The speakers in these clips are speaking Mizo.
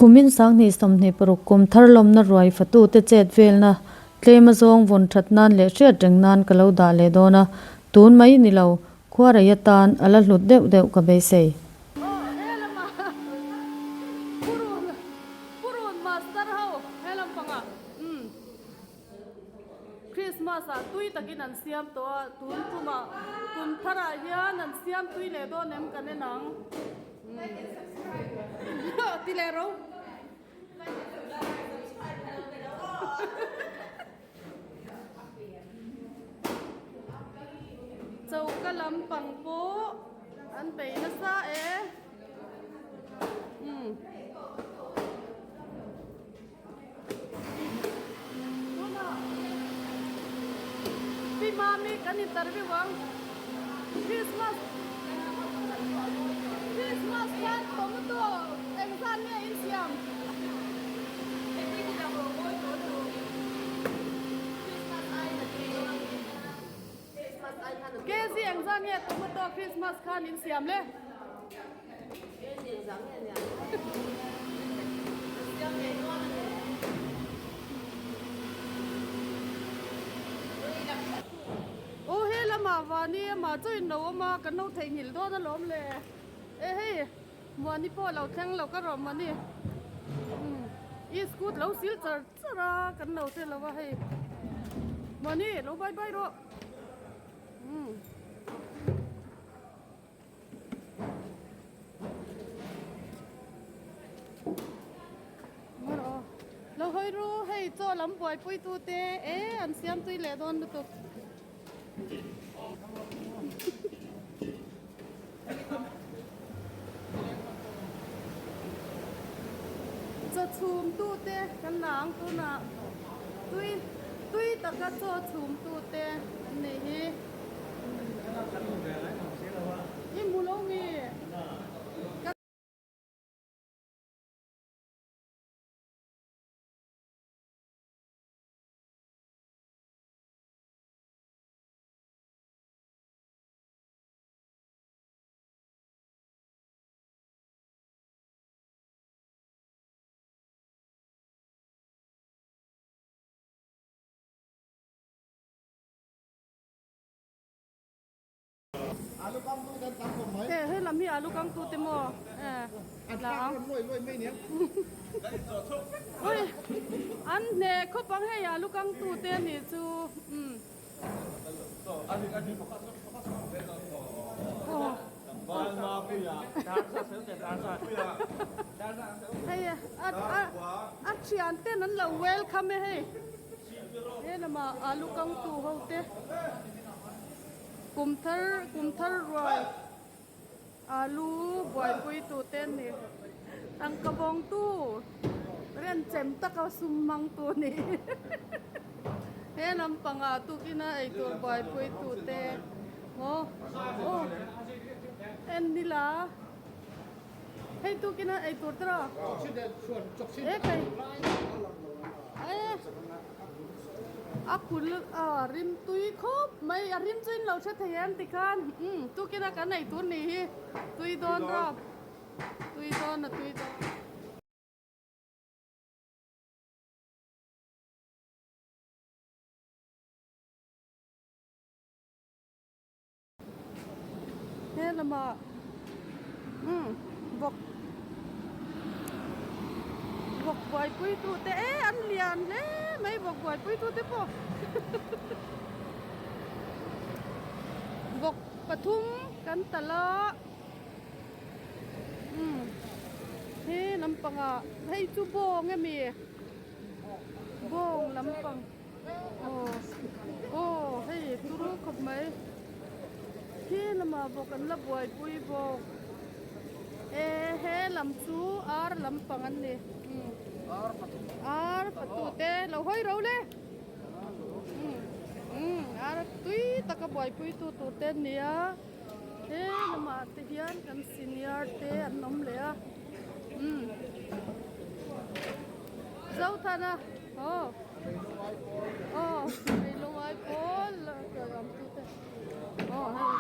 Kumin 2026 kum thar lawmna ruai fatute chet velna tlem azawng vawn that nan leh hriat reng nan ka lo dah leh dawn a, tun mai ni lo, khuarei atan a la hlut deuh deuh ka beisei. Christmas ah tui takin an siam tawh a, tun tumah kum tharah hian an siam tui leh dawn em kan en ang. Ti leh ro. Choka lampang pawh an bei nasa e. Pi Mami kan interview ang Christmas Christmas khan tomato engzat nge in siam KG engzat nge tomato Christmas khan in siam le. Aw he lamah vani amah chu in lo awm a kan lo theihnghilh dawn alawm le e hei muani pawh a lo thleng lo ka rawh mawni umm i scoot lo sil char char a kan lo hre lo a hei muani lo bye bye rawh umm. Lo hawi ru hei chaw lam buaipui tu te e an siam tui leh dawn lutuk. Chaw chhum tu te kan la ang tunah tui tui taka chaw chhum tu te an nei hi. I hmu lo nge? E he lam hi alu kang tu te maw e la ang ui an hne khawp ang hei alu kang tu te anih chu umm hei a a thian ten an lo welcome e hei. He lamah alu kang tu ho te kum thar kum thar ruai alu buaipui tu te an ni. Tangka vawng tu ren chem taka sum hmang tu a ni. He lampangah tukina eitur buaipui tu te maw aw en nila. Hei tukina ei tur te rawh. E kai. E a kul a rim tui khawp mai a rim chu in lo hre thei em tikhan umm tukina kan ei tur ni hi tui dawn rawh tui dawn a tui dawn. He lamah umm vawk vawk buaipui tu te e an lian hle mai vawk buaipui tu te pawh vawk pathum kan talh a umm he lampangah hei chu bawng emi bawng lampang. Aw aw hei turu khawp mai khi lamah bawk an la buaipui bawk e he lam chu ar lampang an ni ar fatu te lo hawi ro le umm ar tui taka buaipui tu tur te an ni a he lamah te hian kan senior te an awm leh a umm Zothana. Aw aw hei lungai pawl awm tu te aw hei.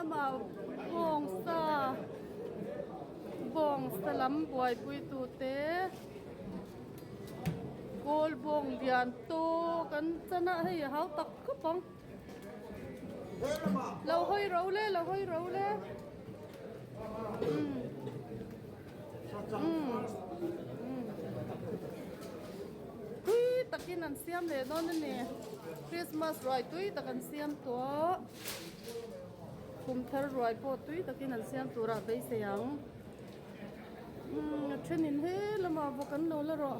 lamah bawngsa bawngsa lam buaipui tute kawl bawng lian tawk an chan a hei a hau tak khawp ang lo hawi ro le lo hawi ro le umm umm umm tui takin an siam leh dawn a ni Christmas ruai tui tak an siam tawh. Kum thar ruai pawh tui takin an siam turah beisei ang. Umm a thenin he lamah bawk an lo la rawh.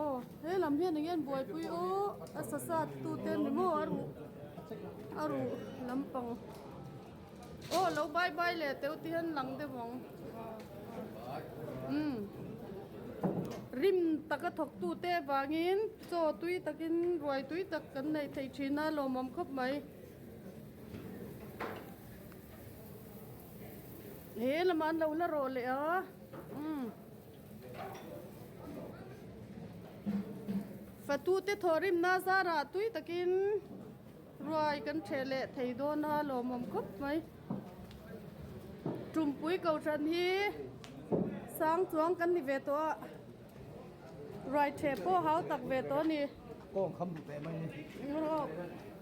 Aw he lam hian eng nge an buaipui aw a sa sat tu te ni maw a ruh a ruh lampang. Aw lo bye bye leh teuh te hian lang deuh ang. Umm rim taka thawk tu te vangin chaw tui takin ruai tui tak kan nei thei thin a lawmawm khawp mai. He lamah an lo la rawh leh a umm fatu te thawhrimna zarah tui takin ruai kan ṭheh leh thei dawn a lawmawm khawp mai tumpui kohhran hi sang chuang kan ni ve tawh a ruai ṭheh pawh hau tak ve tawh a ni.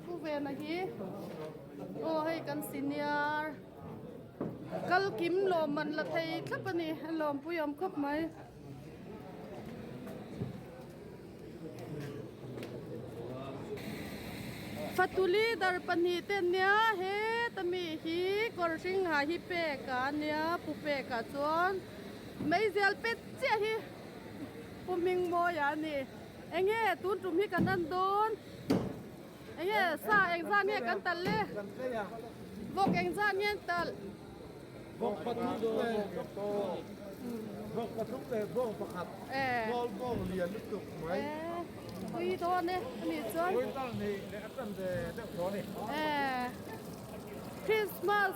Pu Vena hi aw hei kan senior kal kim lawm man la thei thlap a ni a lawmpui awm khawp mai. Fatuli dar pahnih te ania heta mi hi kawr hring ha hi pek a ania pu pek ah chuan meizial pet chiah hi pu Hmingmawia a ni. Enge tun tum hi kan an dawn enge sa eng zan nge kan talh le vawk eng zan nge an talh Vawk pathum leh vawk pathum leh bawng pakhat kawl bawng lian lutuk mai pui dawn e ani chuan pui tal ni leh a tan ve deuh tawh ani Christmas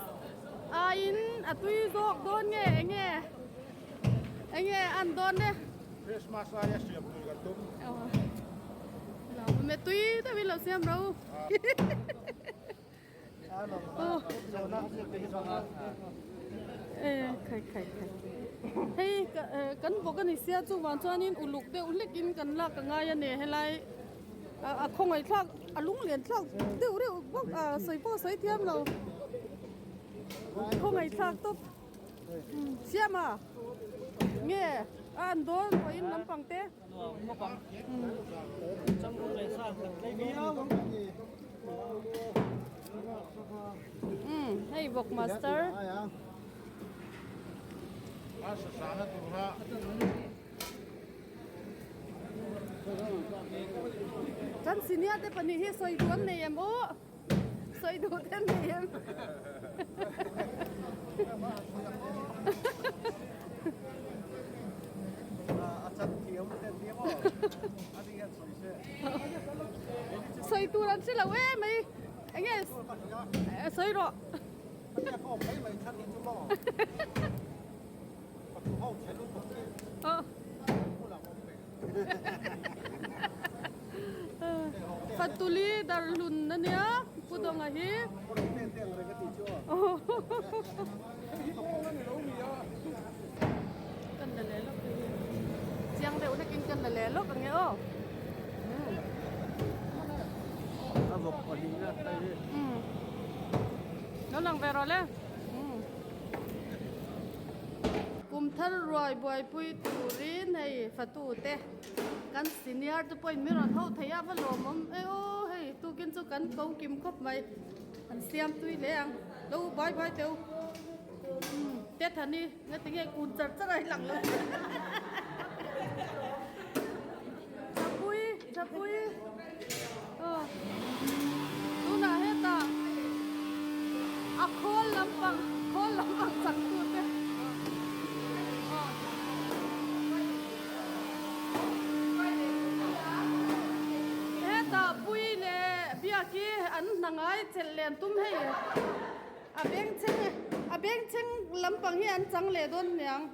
aiin a tui zawk dawn nge enge enge an dawn e. Christmas aia siam tur kan tum. Me tui deuhin lo siam ro. Khai khai khai. Hei kan bawk a ni sia chuvang chuanin uluk deuh hlekin kan lak a ngai a ni helai a khawngaih thlak a lunglen thlak deuh reuh bawk a sawi pawh sawi thiam lo khawngaih thlak tawp. Siam a nge a an dawn pawhin lampang te. Umm hei vawk master. Kan senior te pahnih hi sawi duh an nei em aw. Sawi duh te an nei em. Sawi tur an hre lo em mai. Enge sawi rawh. Fatuli darhlun a nia Pu Dawnga hi. Kan la leh lawk hei hi chiang deuh hlekin kan la leh lawk ang e aw. Lo lang ve rawh le. Kum thar ruai buaipui turin hei fatu te kan senior te pawhin min rawn ho thei a va lawmawm e aw hei tukin chu kan ko kim khawp mai an siam tui hle ang lo bai bai teu te thani nge tinge kun char char a hi lang lo chapui chapui aw tunah hetah a khawl lampang khawl lampang changtu te aw hetah pui leh biak hi an hna ngai chelh len tum hei a bengchheng a bengchheng lampang hi an chang leh dawn aniang.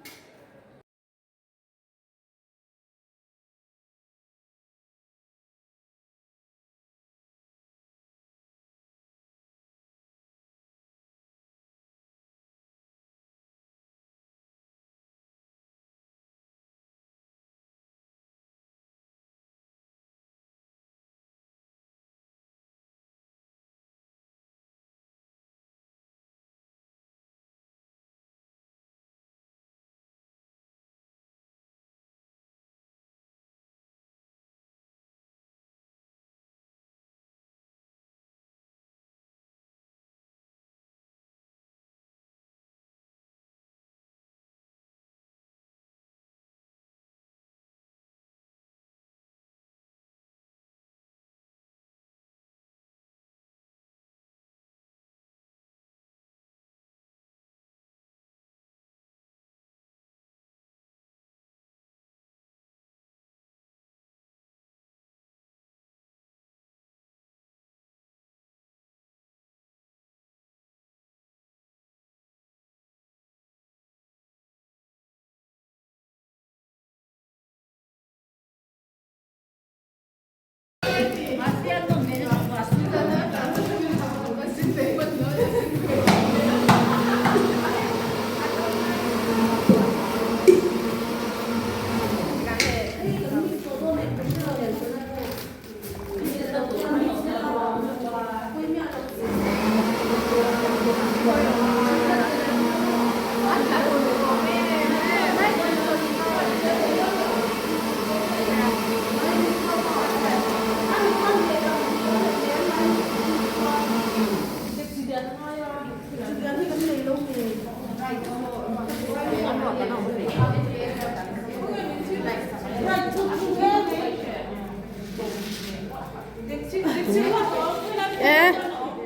E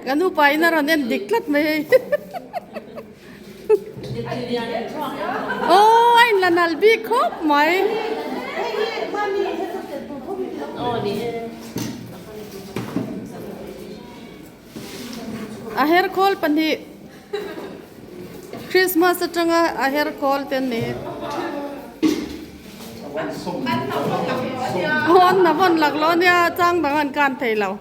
kan upa in a rawn en dik tlat mai hei. Aw a inla nal bik khawp mai. A her khawl pahnih Christmas atanga a her khawl te an ni. Aw an hna vawn lak lo ania chang dang an kan thei lo.